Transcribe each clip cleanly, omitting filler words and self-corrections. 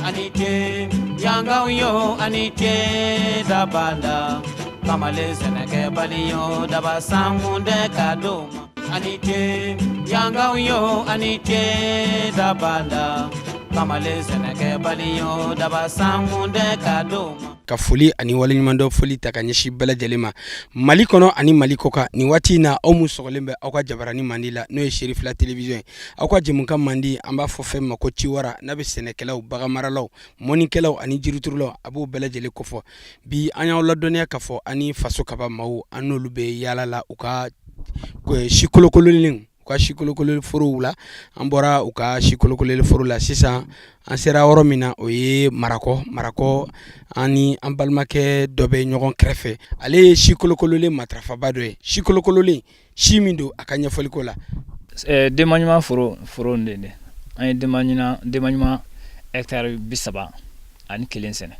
Ani ce, yangaw yo, ani ce dabada. Kamalen sɛnɛkɛbali yo, daba sankun tɛ ka d'o ma. Ani ce, yangaw yo, ani ce dabada. Kamalen sɛnɛkɛbali yo, daba sankun tɛ ka d'o ma. Ka foli ani waleɲumandɔn foli ta ka ɲɛsin bɛɛ lajɛlen ma Mali kɔnɔ ani Mali kɔkan. Nin waati in na, aw mun sɔgɔlen bɛ aw ka jabarani mandi la, n'o ye Serifila Télévision ye, aw ka jɛmukan mandi, an b'a fɔ fɛn ma ko Ciwara, n'a bɛ sɛnɛkɛlaw, baganmaralaw, mɔnikɛlaw ani jiriturulaw, a b'o bɛɛ lajɛlen kofɔ. Bi, an y'aw ladɔnniya k'a fɔ ani Faso Kaba maaw, an n'olu bɛ yaala la u ka si kolokololen, u ka si kolokolo forow la. An bɔra u ka si kolokolo foro la sisan, an sera yɔrɔ min na, o ye Marakɔ. Marakɔ, an ni an balimakɛ dɔ bɛ ɲɔgɔn kɛrɛfɛ. Ale ye si kolokololen matarafaba dɔ ye. Si kolokololen, si min don, a ka ɲɛfɔliko la. Denba ɲuman foro de an ye denba ɲuman hectare 31 sɛnɛ.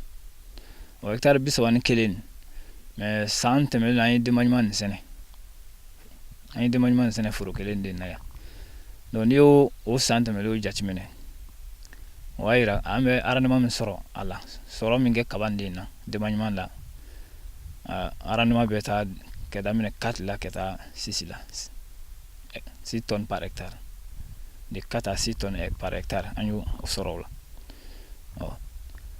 O hectare 31, mais san tɛmɛnen, an ye denba ɲuman nin sɛnɛ, an ye denba ɲuman nin sɛnɛ foro kelen de na yan. Donc n'i y'o o san tɛmɛnen jateminɛ, o b'a yira an bɛ rendement min sɔrɔ a la, sɔrɔ min kɛ kaba de na denba ɲuman la, rendement bɛ taa ka daminɛ 4 la ka taa 6 la, 6 tonnes par hectare, de 4 à 6 tonnes par hectare, an y'o sɔrɔ o la. Ɔ,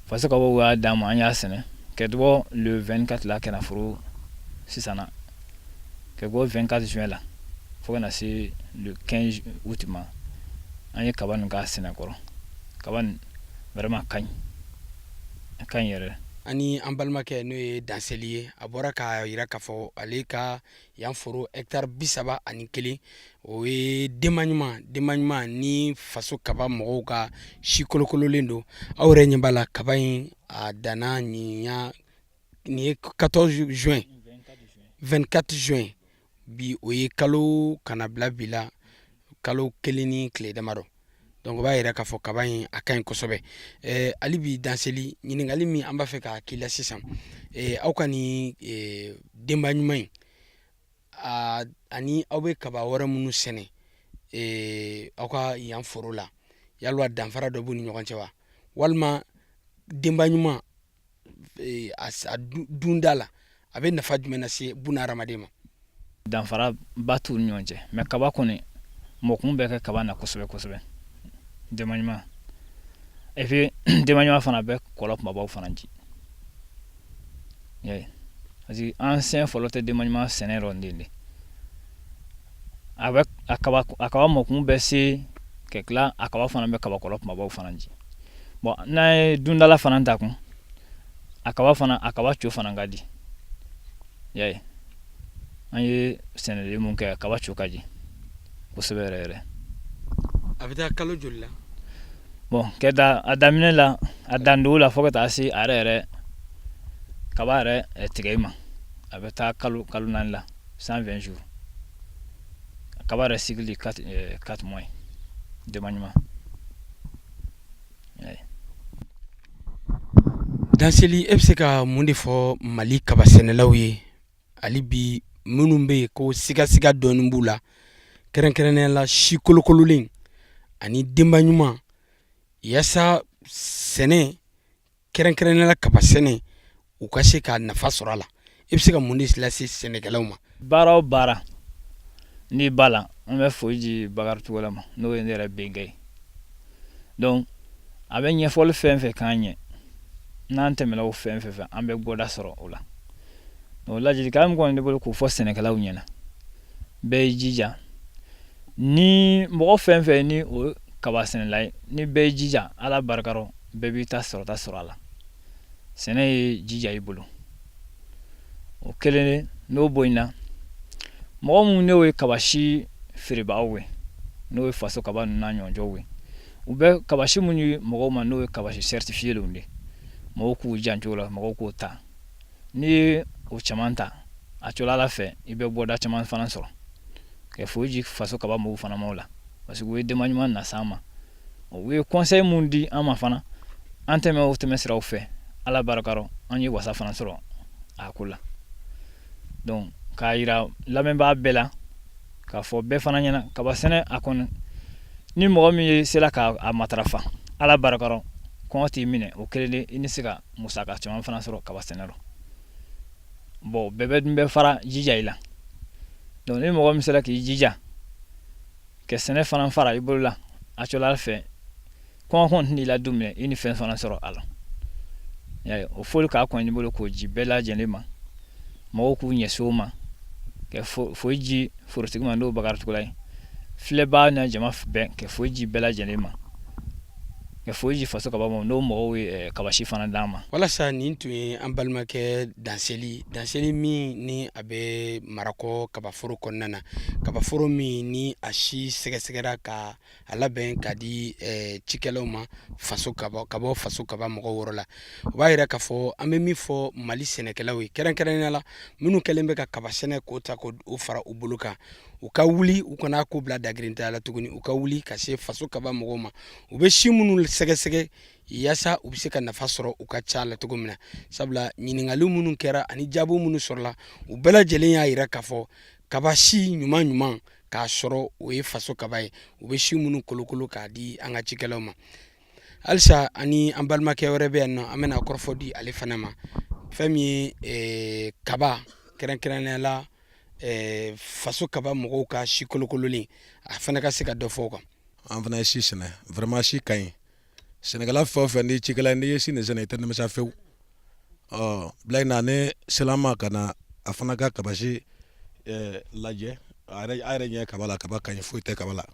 Faso Kabaw y'a d'an ma, an y'a sɛnɛ ka bɔ le 24 la ka na foro sisan na, ka bɔ 24 juin la fo ka na se le 15 août ma, an ye kaba nin k'a sɛnɛ kɔrɔ. Kaba nin vraiment ka ɲi, a ka ɲi yɛrɛ. Ani an balimakɛ, n'o ye Danseli ye, a bɔra k'a yira k'a fɔ ale ka yan foro hectare 31, o ye denba ɲuman. Denba ɲuman ni Faso Kaba mɔgɔw ka si kolokololen don. Aw yɛrɛ ɲɛ b'a la, kaba in a danna nin ya, nin ye 14 juin, 24 juin. Bi, o ye kalo kana bila bi la, kalo 1 ni tile damadɔ. Donc o b'a yira k'a fɔ kaba in a ka ɲi kosɛbɛ. Hali bi, Danseli, ɲininkali min an b'a fɛ k'a k'i la sisan, aw ka nin denba ɲuman in ani aw bɛ kaba wɛrɛ minnu sɛnɛ aw ka yan foro la, yalima danfara dɔ b'u ni ɲɔgɔn cɛ wa, walima denba ɲuman a dunda la, a bɛ nafa jumɛn lase buna hadamaden ma? Danfara ba t'u ni ɲɔgɔn cɛ, mais kaba kɔni, mɔkun bɛ kɛ kaba na kosɛbɛ kosɛbɛ, denba ɲuman. Et puis denba ɲuman fana bɛ kɔlɔ kumabaw fana ji, parce que an siɲɛ fɔlɔ tɛ denba ɲuman sɛnɛ yɔrɔ de. A bɛ a kaba mɔkun bɛ se ka tila, a kaba fana bɛ kaba kɔlɔ kumabaw fana ji. Bon, n'an ye dundala fana ta kun, a kaba fana, a kaba co fana ka di. Y'a ye, an ye sɛnɛli mun kɛ, kaba co ka di kosɛbɛ yɛrɛ yɛrɛ. A bɛ taa kalo joli la? Bon, kɛ da a daminɛ la, a dandugu la, fo ka taa se a yɛrɛ yɛrɛ kaba yɛrɛ tigɛ ma, a bɛ taa kalo 4 la, 120 jours. Kaba yɛrɛ cycle 4 mois, denba ɲuman. Danseli, e bɛ se ka mun de fɔ Mali kaba sɛnɛlaw ye hali bi, minnu bɛ yen ko sigasiga dɔɔni b'u la, kɛrɛnkɛrɛnnenya la si kolokololen ani denba ɲuman, yaasa sɛnɛ, kɛrɛnkɛrɛnnenya la kaba sɛnɛ, u ka se ka nafa sɔrɔ a la? I bɛ se ka mun de lase sɛnɛkɛlaw ma? Baara o baara n'i b'a la, an bɛ foli di Bakari Togola ma, n'o ye ne yɛrɛ bɛnkɛ ye. Donc a bɛ ɲɛfɔli fɛn fɛn k'an ɲɛ, n'an tɛmɛna o fɛn fɛn fɛ, an bɛ bɔda sɔrɔ o la. O ladilikan min kɔni ne bolo k'o fɔ sɛnɛkɛlaw ɲɛna, bɛɛ y'i jija. Ni mɔgɔ fɛn fɛn ni o kaba sɛnɛla ye, ni bɛɛ y'i jija, Ala barika rɔ, bɛɛ b'i ta sɔrɔta sɔrɔ a la. Sɛnɛ ye jija i bolo. O kelen, n'o bɔ in na, mɔgɔ minnu n'o ye kaba si feerebagaw ye, n'o ye Faso Kaba ninnu n'a ɲɔgɔnjɔw ye, u bɛ kabasi minnu ye mɔgɔw ma, n'o ye kabasi certifié de, mɔgɔw k'u janto o la, mɔgɔw k'o ta. N'i ye o caman ta, a cola Ala fɛ, i bɛ bɔda caman fana sɔrɔ. Ka foli di Faso Kaba mɔgɔw fana ma o la, parce que u ye denba ɲuman na s'an ma. U ye conseil mun di an ma fana, an tɛmɛ o tɛmɛ siraw fɛ, Ala barika rɔ, an ye wasa fana sɔrɔ a ko la. Donc k'a yira lamɛnbaa bɛɛ la, k'a fɔ bɛɛ fana ɲɛna, kaba sɛnɛ a kɔni, ni mɔgɔ min ye sera k'a matarafa, Ala barika rɔ, Kɔngɔ t'i minɛ, o kelen de, i ni se ka musaka caman fana sɔrɔ kaba sɛnɛ rɔ. Bon, bɛɛ bɛ dun bɛ fara jija i la. Donc ni mɔgɔ min sera k'i jija ka sɛnɛ fana fara i bolo la, a cɔla fɛ kɔngɔ kɔni tɛn'i la du minɛ, i ni fɛn fana sɔrɔ a la. Y'a ye, o foli k'a kɔni bolo k'o ji bɛɛ lajɛlen ma, mɔgɔw k'u ɲɛsin o ma, ka foyi ji forotigi ma, n'o Bakari Togola ye, filɛbaa n'a jama bɛɛ, ka foyi ji bɛɛ lajɛlen ma, ka foyi ji Faso Kaba ma, n'o mɔgɔw ye kabasi fana d'an ma. Walasa nin tun ye an balimakɛ Danseli, Danseli min ni a bɛ Marakɔ kabaforo kɔnɔna na, kabaforo min ni a si sɛgɛsɛgɛra ka a labɛn ka di cikɛlaw ma faso kaba, ka bɔ Faso Kaba mɔgɔw yɔrɔ la. O b'a yira k'a fɔ an bɛ min fɔ Mali sɛnɛkɛlaw ye, kɛrɛnkɛrɛnnenya la minnu kɛlen bɛ ka kaba sɛnɛ k'o ta k'o fara u bolo kan, u ka wuli, u kana ko bila dagirintanya la tuguni, u ka wuli ka se Faso Kaba mɔgɔw ma. U bɛ si minnu sɛgɛsɛgɛ yaasa u bɛ se ka nafa sɔrɔ u ka ca la cogo min na, sabula ɲininkali minnu kɛra ani jaabi minnu sɔrɔla, u bɛɛ lajɛlen y'a yira k'a fɔ kaba si ɲuman ɲuman k'a sɔrɔ, o ye Faso Kaba ye, u bɛ si minnu kolokolo k'a di an ka cikɛlaw ma. Halisa ani an balimakɛ wɛrɛ bɛ yan nɔ, an bɛna kɔrɔfɔ di ale fana ma, fɛn min ye kaba, kɛrɛnkɛrɛnnenya la Faso Kaba mɔgɔw ka si kolokololen, a fana ka se ka dɔ fɔ o kan. An fana ye si sɛnɛ, vraiment si ka ɲi. Sɛnɛkɛla fɛn o fɛn, n'i cikɛla, n'i ye si nin sɛnɛ, i tɛ nimisa fewu. Ɔ bila in na, ne sela ma ka na a fana ka kabasi lajɛ. A yɛrɛ ɲɛ kaba la, kaba ka ɲi, foyi tɛ kaba la.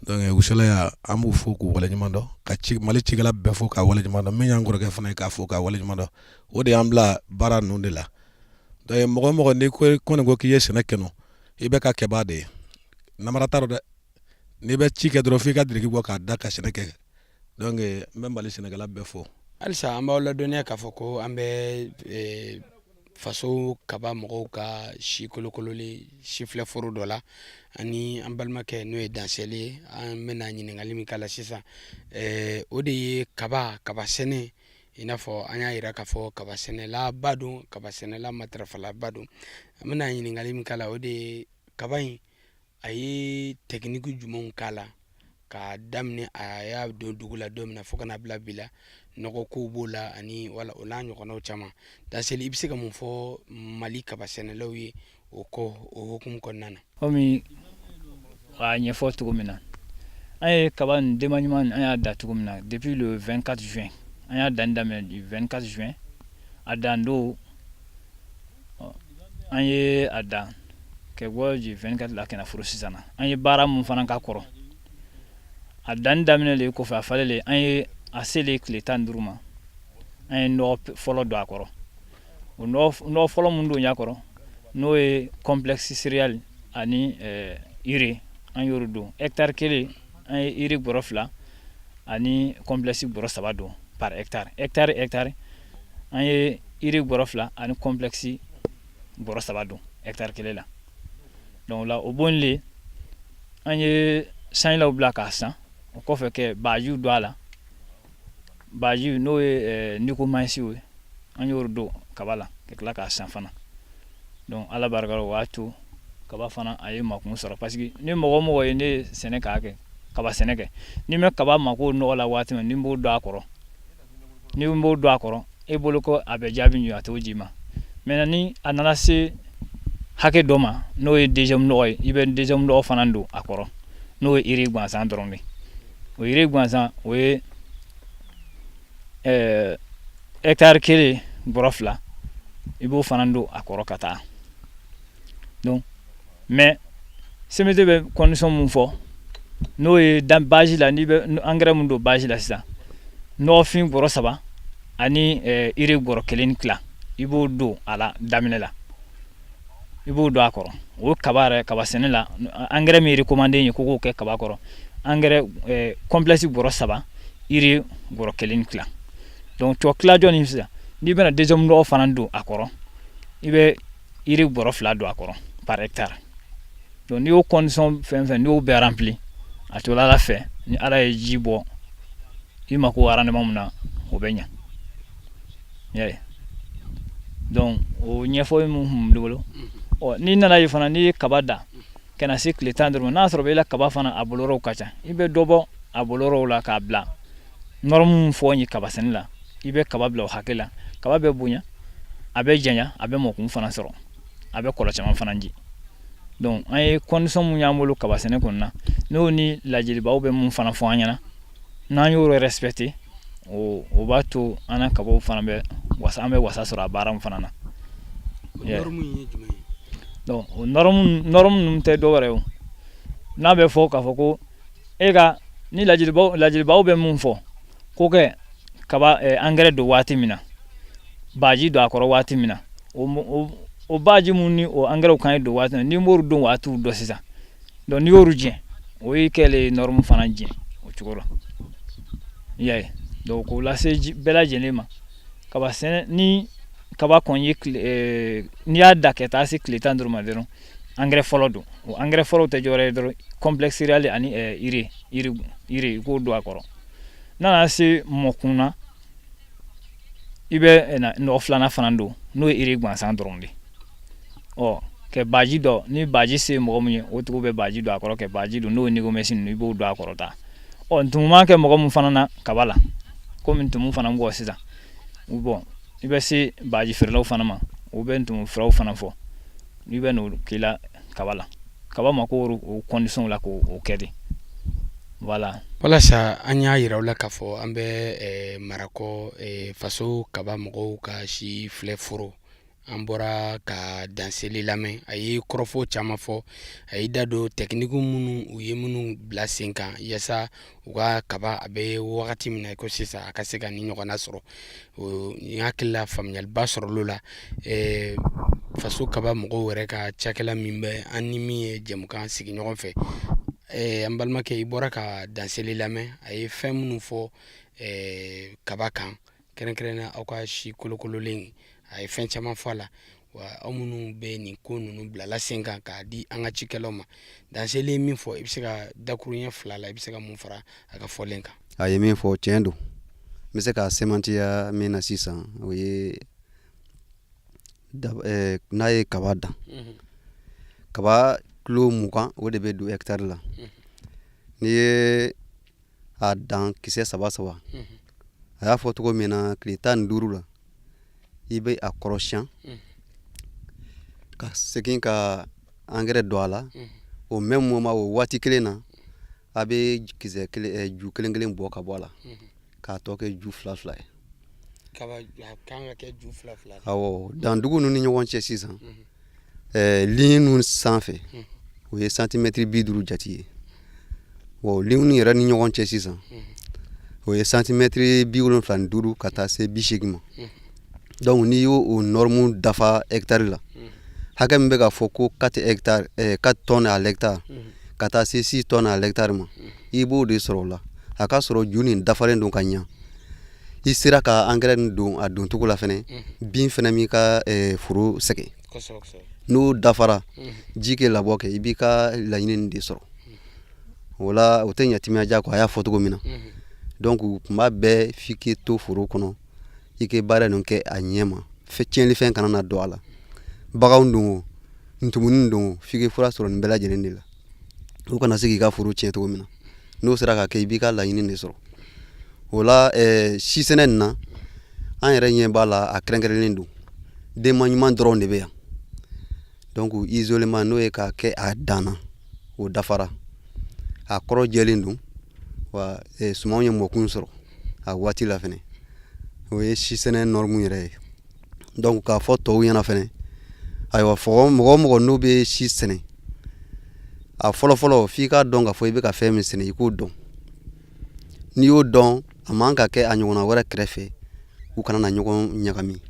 Donc u sela yan, an b'u fo k'u waleɲuman dɔn, ka ci Mali cikɛla bɛɛ fo k'a waleɲuman dɔn. Min y'an kɔrɔkɛ fana ye, k'a fo k'a waleɲuman dɔn, o de y'an bila baara ninnu de la. Donc mɔgɔ o mɔgɔ n'i ko kɔni ko k'i ye sɛnɛ kɛ nɔ, i bɛ ka kɛbaa de ye, namara t'a rɔ dɛ. N'i bɛ ci kɛ dɔrɔn, f'i ka diriki bɔ k'a da ka sɛnɛ kɛ. Donc n bɛ Mali sɛnɛkɛla bɛɛ fo. Halisa an b'aw ladɔnniya k'a fɔ ko an bɛ Faso Kaba mɔgɔw ka si kolokololen sifilɛ foro dɔ la, ani an balimakɛ n'o ye Dansɛli ye. An bɛna ɲininkali min k'a la sisan, o de ye kaba sɛnɛ. I n'a fɔ an y'a yira k'a fɔ kaba sɛnɛlaba don, kaba sɛnɛla matarafalaba don. An bɛna ɲininkali min k'a la, o de ye kaba in, a ye tɛkiniki jumɛnw k'a la k'a daminɛ a y'a don dugu la don min na fo ka n'a bila bi la, nɔgɔ kow b'o la ani wala o n'a ɲɔgɔnnaw caman. Danseli, i bɛ se ka mun fɔ Mali kaba sɛnɛlaw ye o ko o hukumu kɔnɔna na? Komi a ɲɛfɔ cogo min na, an ye kaba nin denba ɲuman, an y'a da cogo min na depuis le 24 juin, an y'a danni daminɛ du 24 juin. A dan don, an ye a dan kɛ bɔ du 24 la ka na furu sisan na. An ye baara mun fana k'a kɔrɔ, a danni daminɛ le kɔfɛ, a falen, an ye a selen tile 15 ma, an ye nɔgɔ fɔlɔ don a kɔrɔ. O nɔgɔ fɔlɔ mun don y'a kɔrɔ, n'o ye complexe céréale ani urée, an y'o don hectare kelen. An ye urée bɔrɔ 2 ani complexe bɔrɔ 3 don par hectare. Hectare an ye urée bɔrɔ 2 ani complexe bɔrɔ 3 don hectare kelen la. Donc la, o bon le, an ye sanjilaw bila k'a san. O kɔfɛ, kɛ bajiw don a la, baji n'o ye Nicomaïs ye, an y'o don kaba la ka tila k'a san fana. Donc Ala barika la, o y'a to kaba fana a ye makun sɔrɔ, parce que ni mɔgɔ o mɔgɔ ye ne sɛnɛ k'a kɛ kaba sɛnɛ kɛ, n'i ma kaba mako nɔgɔ la waati min, ni n b'o don a kɔrɔ, ni n b'o don a kɔrɔ, e bolo ko a bɛ jaabi ɲɛ, a t'o ji ma. Maintenant, ni a nana se hakɛ dɔ ma, n'o ye deuxième nɔgɔ ye, i bɛ deuxième nɔgɔ fana don a kɔrɔ, n'o ye urée gansan dɔrɔn de. O urée gansan, o ye hectare kelen bɔrɔ 2, i b'o fana don a kɔrɔ ka taa. Donc mais CMDT bɛ condition mun fɔ, n'o ye dan base la, n'i bɛ engrais mun don base la sisan, nɔgɔfin bɔrɔ 3 ani urée bɔrɔ 1 tila, i b'o don a la daminɛ la, i b'o don a kɔrɔ. O kaba yɛrɛ, kaba sɛnɛ la, engrais min recommandé ye ko k'o kɛ kaba kɔrɔ, engrais complexe bɔrɔ 3, urée bɔrɔ 1 tila. Donc tɔ tilajɔ nin sisan, n'i bɛna deuxième nɔgɔ fana don a kɔrɔ, i bɛ urée bɔrɔ 2 don a kɔrɔ par hectare. Donc n'i y'o condition fɛn fɛn, n'i y'o bɛɛ rempli, a tola Ala fɛ, ni Ala ye ji bɔ, i mako rendement mun na, o bɛ ɲɛ. I y'a ye, donc o ɲɛfɔli mun tun bɛ ne bolo. Ɔ n'i nana ye fana, n'i ye kaba da ka na se tile 15 ma, n'a sɔrɔ i la kaba fana a boliyɔrɔw ka ca, i bɛ dɔ bɔ a boliyɔrɔw la k'a bila. Norme min fɔ ye kaba sɛnɛ la, i bɛ kaba bila o hakɛ la, kaba bɛ bonya, a bɛ janya, a bɛ mɔkun fana sɔrɔ, a bɛ kɔlɔ caman fana di. Donc an ye condition mun y'an bolo kaba sɛnɛ kɔnɔna na, n'o ni lajɛlibaw bɛ mun fana fɔ an ɲɛna, n'an y'o respecter, o b'a to an na kabaw fana bɛ wasa, an bɛ wasa sɔrɔ a baara fana na. Donc o norme ninnu tɛ dɔwɛrɛ ye, n'a bɛ fɔ k'a fɔ ko e ka ni lajɛlibaw bɛ mun fɔ ko kɛ kaba angɛrɛ don waati min na, baji don a kɔrɔ waati min na, o baji mun ni o angɛrɛw kan ye don waati min na, n'i m'olu don waatiw dɔn sisan, donc n'i y'olu jɛ, o y'i kɛlen norme fana jɛ o cogo la. I y'a ye? Donc k'o lase bɛɛ lajɛlen ma, kaba sɛnɛ ni kaba kɔni ye tile, n'i y'a da ka taa se tile 15 ma dɔrɔn, angɛrɛ fɔlɔ don. O angɛrɛ fɔlɔ tɛ dɔwɛrɛ ye dɔrɔn, complexe céréalier ani urée, i k'o don a kɔrɔ. N'a nana se mɔkun na, i bɛ nɔgɔ filanan fana don, n'o ye urée gansan dɔrɔn de. Ɔ kɛ baji dɔ, ni baji se mɔgɔ min ye, o tigiw bɛ baji don a kɔrɔ, kɛ baji don, n'o ye Nycomycine ninnu, i b'o don a kɔrɔ ta. Ɔ ntumu man kɛ mɔgɔ min fana na kaba la, komi ntumu fana bɔ sisan, bon, i bɛ se baji feerelaw fana ma, u bɛ ntumu furaw fana fɔ, n'i bɛ n'o k'i la kaba la. Kaba ma ko o condition la k'o kɛ de, voilà. Walasa an y'a yira aw la k'a fɔ an bɛ Marakɔ faso kaba mɔgɔw ka si filɛ foro. An bɔra ka Danseli lamɛn, a ye kɔrɔfɔ caman fɔ, a y'i da don technique minnu u ye minnu bila sen kan yaasa u ka kaba a bɛ wagati min na i ko sisan, a ka se ka ni ɲɔgɔnna sɔrɔ. N hakili la faamuyaliba sɔrɔla la. Faso kaba mɔgɔw yɛrɛ ka cakɛla min bɛ an ni min ye jɛmukan sigi ɲɔgɔn fɛ, an balimakɛ, i bɔra ka Danseli lamɛn, a ye fɛn minnu fɔ kaba kan, kɛrɛnkɛrɛnnenya aw ka si kolokololen, a ye fɛn caman fɔ a la. Wa aw minnu bɛ nin ko ninnu bilala sen kan k'a di an ka cikɛlaw ma, Danseli ye min fɔ, i bɛ se ka dakuruɲɛ 2 la, i bɛ se ka mun fara a ka fɔlen kan? A ye min fɔ, tiɲɛ don. N bɛ se k'a sɛmɛntiya min na sisan, o ye n'a ye kaba dan, kaba kilo 20, o de bɛ don hɛkitari la. N'i ye a dan kisɛ saba saba, a y'a fɔ cogo min na, tile 15 la, i bɛ a kɔrɔsiyɛn ka segin ka angɛrɛ don a la. O même moment, o waati kelen na, a bɛ kisɛ kelen, ju kelen kelen bɔ ka bɔ a la k'a tɔ kɛ ju fila fila ye. Awɔ, dandugu ninnu ni ɲɔgɔn cɛ sisan, ligne ninnu sanfɛ, o ye santimɛtiri 50 jate ye. Bon, ligne yɛrɛ ni ɲɔgɔn cɛ sisan, o ye santimɛtiri 75 ka taa se 80 ma. Donc n'i y'o o norme dafa hɛkitari la, hakɛ min bɛ ka fɔ ko 4 hectares, 4 tonnes à l'hectare ka taa se 6 tonnes à l'hectare ma, i b'o de sɔrɔ o la. A ka sɔrɔ ju nin dafalen don ka ɲa, i sera ka angɛrɛ nin don a doncogo la fɛnɛ, bin fɛnɛ m'i ka foro sɛgɛn. N'o dafara, ji kɛ labɔ kɛ, i b'i ka laɲini nin de sɔrɔ o la. O tɛ ɲɛ timinadiya kɔ, a y'a fɔ cogo min na. Donc kuma bɛɛ, f'i k'i to foro kɔnɔ, i kɛ baara ninnu kɛ a ɲɛ ma, tiɲɛnifɛn kana na don a la. Baganw don o, ntumuni don o, f'i k'i fura sɔrɔ nin bɛɛ lajɛlen de la, o kana se k'i ka foro tiɲɛ cogo min na. N'o sera ka kɛ, i b'i ka laɲini de sɔrɔ o la. Si sɛnɛ nin na, an yɛrɛ ɲɛ b'a la, a kɛrɛnkɛrɛnnen don, denma ɲuman dɔrɔn de bɛ yan. Donc isolement, n'o ye k'a kɛ a dan na, o dafara, a kɔrɔ jɛlen don wa sumanw ye mɔkun sɔrɔ a waati la fɛnɛ. O ye si sɛnɛ norme yɛrɛ ye. Donc k'a fɔ tɔw ɲɛna fɛnɛ, ayiwa, fɔ mɔgɔ o mɔgɔ n'o bɛ si sɛnɛ, a fɔlɔ fɔlɔ, f'i k'a dɔn k'a fɔ i bɛ ka fɛn min sɛnɛ, i k'o dɔn. N'i y'o dɔn, a man ka kɛ a ɲɔgɔnna wɛrɛ kɛrɛfɛ, u kana na ɲɔgɔn ɲagami.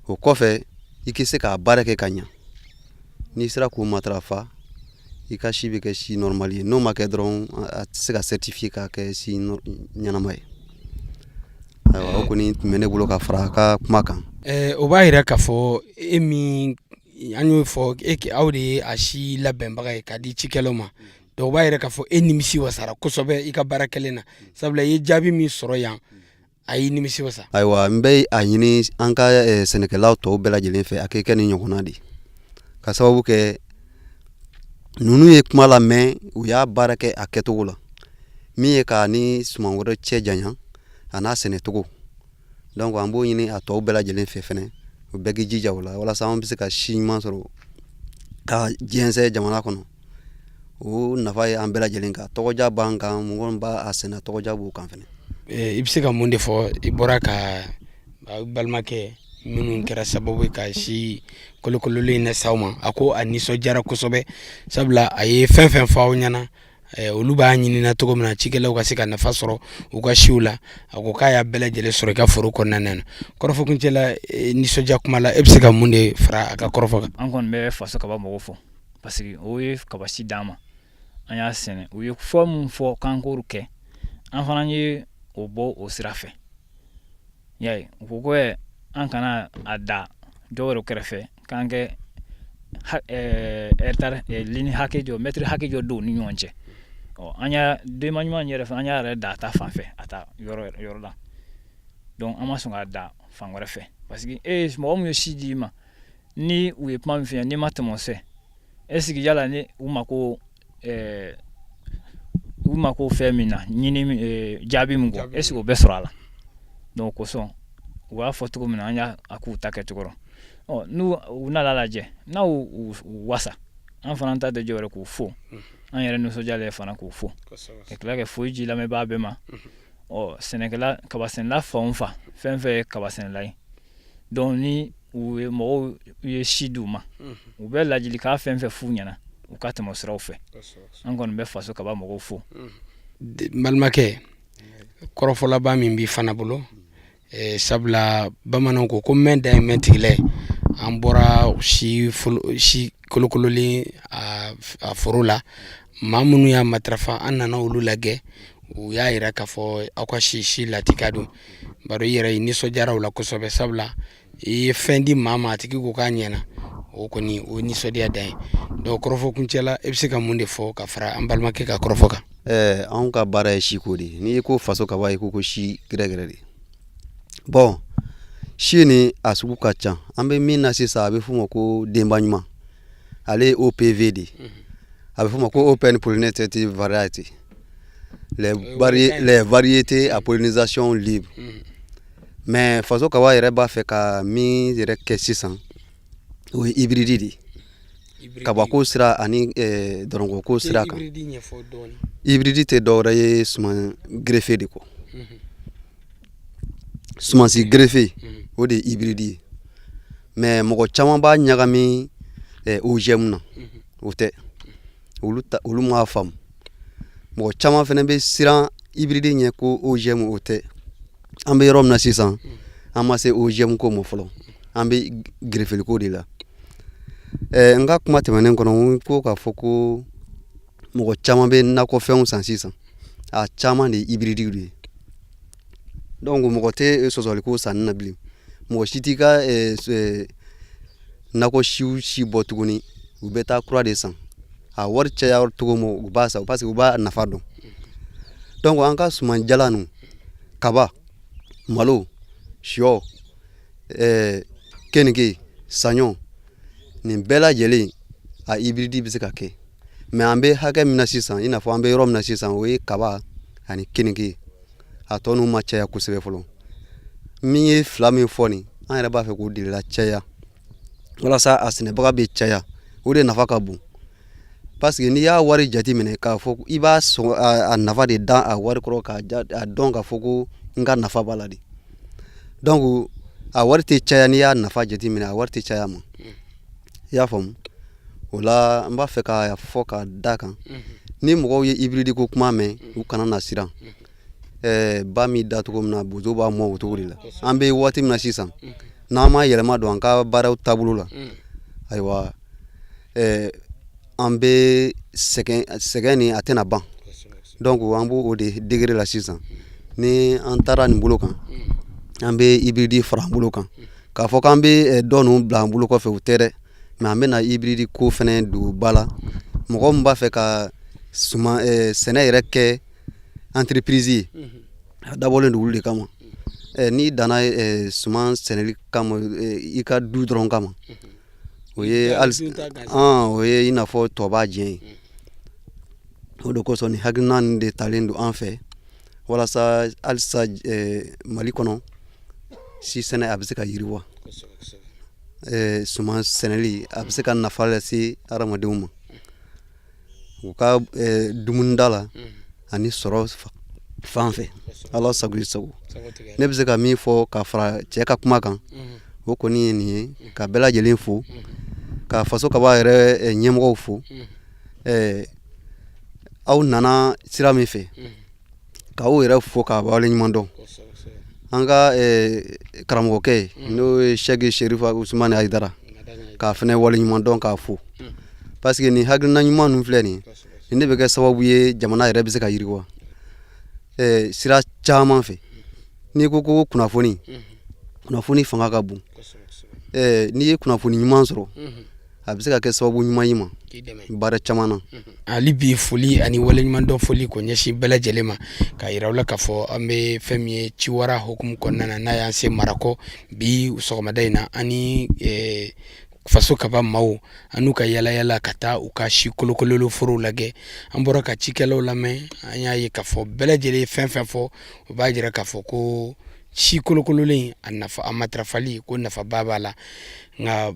O kɔfɛ, i k'i se k'a baara kɛ ka ɲa. N'i sera k'o matarafa, i ka si bɛ kɛ si normal ye. N'o ma kɛ dɔrɔn, a tɛ se ka certifier k'a kɛ si ɲɛnama ye. Ayiwa, o kɔni tun bɛ ne bolo ka fara a ka kuma kan. O b'a yira k'a fɔ e min an y'o fɔ, e aw de ye a si labɛnbaga ye k'a di cikɛlaw ma. Donc o b'a yira k'a fɔ e nimisi wasara kosɛbɛ i ka baara kɛlen na, sabula i ye jaabi min sɔrɔ yan, a y'i nimisi wasa. Ayiwa, n bɛ a ɲini an ka sɛnɛkɛlaw tɔw bɛɛ lajɛlen fɛ, a kɛ kɛ ni ɲɔgɔnna de, ka sababu kɛ ninnu ye kuma lamɛn, u y'a baara kɛ a kɛcogo la. Min ye k'a ni suman wɛrɛ cɛ janya a n'a sɛnɛcogo. Donc an b'o ɲini a tɔw bɛɛ lajɛlen fɛ fɛnɛ, u bɛɛ k'i jija o la walasa an bɛ se ka si ɲuman sɔrɔ ka jɛnsɛn jamana kɔnɔ. O nafa ye an bɛɛ lajɛlen kan, tɔgɔja b'an kan, mɔgɔ b'a sɛnɛ tɔgɔja b'u kan fɛnɛ. I bɛ se ka mun de fɔ? I bɔra ka balimakɛ minnu kɛra sababu ye ka si kolokololen in lase aw ma, a ko a nisɔndiyara kosɛbɛ, sabula a ye fɛn fɛn fɔ aw ɲɛna, olu b'a ɲinina cogo min na cikɛlaw ka se ka nafa sɔrɔ u ka siw la, a ko k'a y'a bɛɛ lajɛlen sɔrɔ i ka foro kɔnɔna na. Kɔrɔfɔ kuncɛ la, nisɔndiya kuma la, e bɛ se ka mun de fara a ka kɔrɔfɔ kan? An kɔni bɛ Faso Kaba mɔgɔw fo, parce que o ye kabasi d'an ma, an y'a sɛnɛ. U ye fɔ min fɔ k'an k'o kɛ, an fana ye o bɔ o sira fɛ. Y'a ye, u ko ko an kana a da dɔw yɛrɛ kɛrɛfɛ, k'an kɛ ligne hakɛ jɔ, mɛtiri hakɛ jɔ don u ni ɲɔgɔn cɛ. Ɔ, an y'a denba ɲuman yɛrɛ fɛ, an y'a yɛrɛ da a ta fan fɛ, a ta yɔrɔ yɔrɔ la. Donc an ma sɔn k'a da fan wɛrɛ fɛ, parce que e mɔgɔ min ye si di i ma, ni u ye kuma min f'i ɲɛna, n'i ma tɛmɛ o fɛ, est ce que yala ni u mako u mako fɛn min na ɲini jaabi min kɔ, est ce que o bɛ sɔrɔ a la? Donc o kosɔn u b'a fɔ cogo min na, an y'a k'u ta kɛcogo rɔ. Ɔ, n'u u nana lajɛ n'a u wasa, an fana ta tɛ jɔ k'u fo. An yɛrɛ nisɔndiyalen fana k'u fo, ka tila ka foli di lamɛnbaa bɛɛ ma. Ɔ, sɛnɛkɛla, kabasɛnɛla fan o fan, fɛn fɛn ye kabasɛnɛla ye, donc ni u ye mɔgɔw ye si d'u ma, u bɛ ladilikan fɛn fɛn f'u ɲɛna, u ka tɛmɛ siraw fɛ. An kɔni bɛ Faso Kaba mɔgɔw fo. N balimakɛ, kɔrɔfɔ laban min b'i fana bolo, sabula bamananw ko ko mɛn dan ye mɛn tigilɛ. An bɔra si si kolokololen a foro la, maa minnu y'a matarafa, an nana olu lajɛ, u y'a yira k'a fɔ aw ka si si latika don. Bari i yɛrɛ i nisɔndiyara o la kosɛbɛ, sabula i ye fɛn di maa ma, a tigi ko k'a ɲɛna, o kɔni o ye nisɔndiya dan ye. Donc kɔrɔfɔ kuncɛ la, e bɛ se ka mun de fɔ ka fara an balimakɛ ka kɔrɔfɔ kan? Anw ka baara ye siko de ye. N'i ko Faso Kaba, i ko ko si gɛrɛgɛrɛ de. Bon, si ni a sugu ka ca. An bɛ min na sisan, a bɛ f'o ma ko denba ɲuman, ale ye OPV de ye. A bɛ f'o ma ko Open Pollinated Variety, les variétés à pollinisation libre. Mais Faso Kaba yɛrɛ b'a fɛ ka min yɛrɛ kɛ sisan, o ye hybride de ye, kabako sira ani dɔrɔnkɔko sira kan. Hybride tɛ dɔwɛrɛ ye, suman greffé de kɔ, sumansi greffé, o de ye hybride ye. Mais mɔgɔ caman b'a ɲagami OGM na, o tɛ. Olu olu m'a faamu. Mɔgɔ caman fana bɛ siran hybride ɲɛ ko OGM, o tɛ. An bɛ yɔrɔ min na sisan, an ma se OGM ko ma fɔlɔ, an bɛ greffeli de la. N ka kuma tɛmɛnen kɔnɔ, n ko k'a fɔ ko mɔgɔ caman bɛ nakɔfɛnw san sisan, a caman de ye hybride de ye. Donc mɔgɔ tɛ sɔsɔliko sanni na bilen, mɔgɔ si t'i ka nakɔ siw si bɔ tuguni, u bɛ taa kura de san. A wari caya cogo ma, u b'a san, parce que u b'a nafa dɔn. Donc an ka suman jalan ninnu, kaba, malo, sɔ, kenige, saɲɔ, nin bɛɛ lajɛlen a hybride bɛ se ka kɛ. Mais an bɛ hakɛ min na sisan, i n'a fɔ an bɛ yɔrɔ min na sisan, o ye kaba ani kenige, a tɔ ninnu ma caya kosɛbɛ fɔlɔ. Min ye fila min fɔ nin, an yɛrɛ b'a fɛ k'o de la caya walasa a sɛnɛbaga bɛ caya, o de nafa ka bon. Parce que n'i y'a wari jate minɛ k'a fɔ i b'a sɔn a nafa de da a wari kɔrɔ, k'a dɔn k'a fɔ ko n ka nafa b'a la de. Donc a wari tɛ caya, n'i y'a nafa jate minɛ, a wari tɛ caya ma, i y'a faamu. O la n b'a fɛ k'a fɔ ka da kan, ni mɔgɔw ye hybride ko kuma mɛn, u kana na siran. Ba min da cogo min na, bozo b'a mɔ o cogo de la. An bɛ waati min na sisan, n'an ma yɛlɛma don an ka baaraw taabolo la, ayiwa, an bɛ sɛgɛn, sɛgɛn ni a tɛna ban. Donc an b'o o de degré la sisan. Ni an taara nin bolo kan, an bɛ hybride fara an bolo kan. K'a fɔ k'an bɛ dɔ ninnu bila an bolo kɔfɛ, o tɛ dɛ, mais an bɛna hybride ko fɛnɛ don ba la. Mɔgɔ min b'a fɛ ka suman sɛnɛ yɛrɛ kɛ entreprise ye, a dabɔlen don olu de kama. N'i danna suman sɛnɛli kama i ka du dɔrɔn kama, o ye hali o ye i n'a fɔ tɔ b'a jɛ ye. O de kosɔn ni hakilina nin de talen don an fɛ walasa halisa Mali kɔnɔ si sɛnɛ a bɛ se ka yiriwa, suman sɛnɛli a bɛ se ka nafa lase hadamadenw ma u ka dumunida la ani sɔrɔ fan fɛ. Ala sago i sago. Ne bɛ se ka min fɔ ka fara cɛ ka kuma kan, o kɔni ye nin ye, ka bɛɛ lajɛlen fo, ka Faso Kaba yɛrɛ ɲɛmɔgɔw fo. Aw nana sira min fɛ, k'aw yɛrɛ fo k'a waleɲuman dɔn. An ka karamɔgɔkɛ, n'o ye Sɛki Serifa Usumani Hayidara, k'a fana waleɲuman dɔn k'a fo, parce que nin hakilina ɲuman ninnu filɛ nin ye, nin de bɛ kɛ sababu ye jamana yɛrɛ bɛ se ka yiriwa sira caman fɛ. N'i ko ko kunnafoni, kunnafoni fanga ka bon. N'i ye kunnafoni ɲuman sɔrɔ, a bɛ se ka kɛ sababu ɲuman y'i ma baara caman na. Hali bi, foli ani waleɲumandɔn foli ko ɲɛsin bɛɛ lajɛlen ma, k'a yira u la k'a fɔ an bɛ fɛn min ye Ciwara hukumu kɔnɔna na, n'a y'an se Marakɔ bi sɔgɔmada in na, ani Faso Kaba maaw, an n'u ka yala yala ka taa u ka si kolokololo forow lajɛ. An bɔra ka cikɛlaw lamɛn, an y'a ye k'a fɔ bɛɛ lajɛlen ye fɛn fɛn fɔ, o b'a jira k'a fɔ ko si kolokololen a nafa, a matarafali ko nafaba b'a la. Nka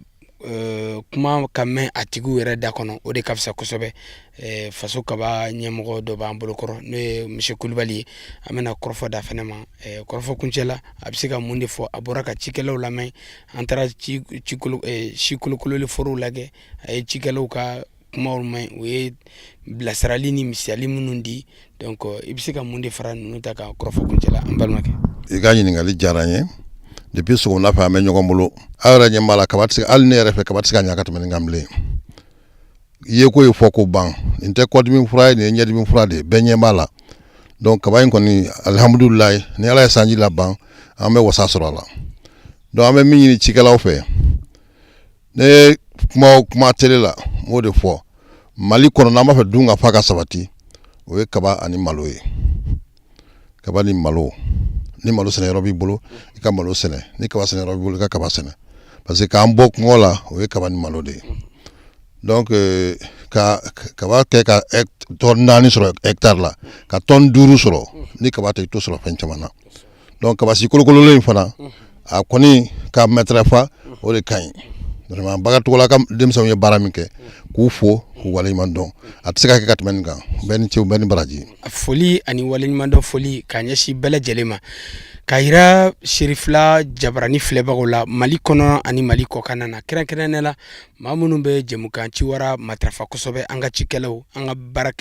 kuma ka mɛn a tigiw yɛrɛ da kɔnɔ, o de ka fisa kosɛbɛ. Faso Kaba ɲɛmɔgɔ dɔ b'an bolokɔrɔ, n'o ye Monsieur Kulubali ye. An bɛna kɔrɔfɔ da fɛnɛ ma. Kɔrɔfɔ kuncɛ la, a bɛ se ka mun de fɔ? A bɔra ka cikɛlaw lamɛn, an taara si kolokololi forow lajɛ, a ye cikɛlaw ka kumaw mɛn, u ye bilasirali ni misali minnu di. Donc i bɛ se ka mun de fara ninnu ta kan kɔrɔfɔ kuncɛ la, an balimakɛ? I ka ɲininkali diyara n ye. Depuis sɔgɔmada fɛ an bɛ ɲɔgɔn bolo, aw yɛrɛ ɲɛ b'a la, kaba tɛ se, hali ne yɛrɛ fɛ, kaba tɛ se ka ɲa ka tɛmɛ nin kan bilen. I ye ko ye fɔ ko ban, nin tɛ kɔdimi fura ye, nin ye ɲɛdimi fura de ye, bɛɛ ɲɛ b'a la. Donc kaba in kɔni, alihamudulilayi, ni Ala ye sanji laban, an bɛ wasa sɔrɔ a la. Donc an bɛ min ɲini cikɛlaw fɛ, ne kuma o kuma télé la, n b'o de fɔ: Mali kɔnɔ, n'an b'a fɛ dun ka fa ka sabati, o ye kaba ani malo ye. Kaba ni malo. Ni malo sɛnɛyɔrɔ b'i bolo, i ka malo sɛnɛ. Ni kaba sɛnɛyɔrɔ b'i bolo, i ka kaba sɛnɛ, parce que k'an bɔ kɔngɔ la, o ye kaba ni malo de ye. Donc ka kaba kɛ ka tɔni 4 sɔrɔ hectare la, ka tɔni 5 sɔrɔ, ni kaba tɛ, i t'o sɔrɔ fɛn caman na. Donc kabasi kolokololen in fana, a kɔni ka matarafa, o de ka ɲi vraiment. Bakari Togola ka denmisɛnw ye baara min kɛ, k'u fo k'u waleɲuman dɔn, a tɛ se ka kɛ ka tɛmɛ nin kan. Bɛɛ ni ce, bɛɛ ni baraji. Foli ani waleɲumandɔn foli k'a ɲɛsin bɛɛ lajɛlen ma, k'a yira Serifila jabarani filɛbagaw la Mali kɔnɔ ani Mali kɔkanna na, kɛrɛnkɛrɛnnenya la maa minnu bɛ jɛmukan Ciwara matarafa kosɛbɛ, an ka cikɛlaw, an ka baara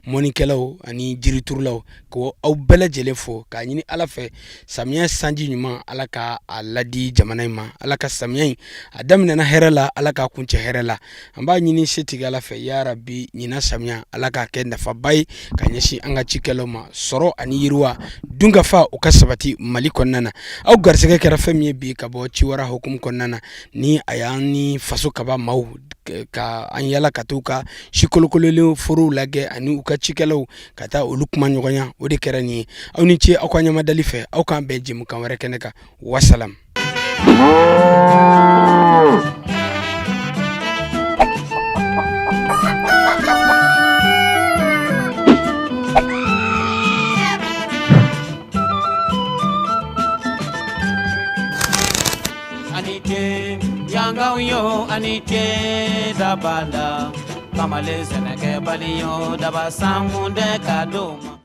mɔnikɛlaw ani jiriturulaw, ko aw bɛɛ lajɛlen fo, k'a ɲini Ala fɛ samiya sanji ɲuman, Ala ka a ladi jamana in ma. Ala ka samiya in a daminɛna hɛrɛ la, Ala k'a kuncɛ hɛrɛ la. An b'a ɲini setigi Ala fɛ, yarabi, ɲinan samiya, Ala k'a kɛ nafaba ye ka ɲɛsin an ka cikɛlaw ma, sɔrɔ ani yiriwa, dunkafa o ka sabati Mali kɔnɔna na. Aw garisɛgɛ kɛra fɛn min ye bi ka bɔ Ciwara hukumu kɔnɔna na, ni a y'an ni Faso Kaba maaw ka an yala ka t'u ka si kolokololen forow lajɛ ani u ka cikɛlaw, ka taa olu kuma ɲɔgɔnya, o de kɛra nin ye. Aw ni ce aw ka ɲamadali fɛ. Aw k'an bɛn jɛmukan wɛrɛ kɛnɛ kan. Wasalam. Ani ce yangaw yo, ani ce dabada kamalen sɛnɛkɛbali yo, daba sankun tɛ ka d'o ma.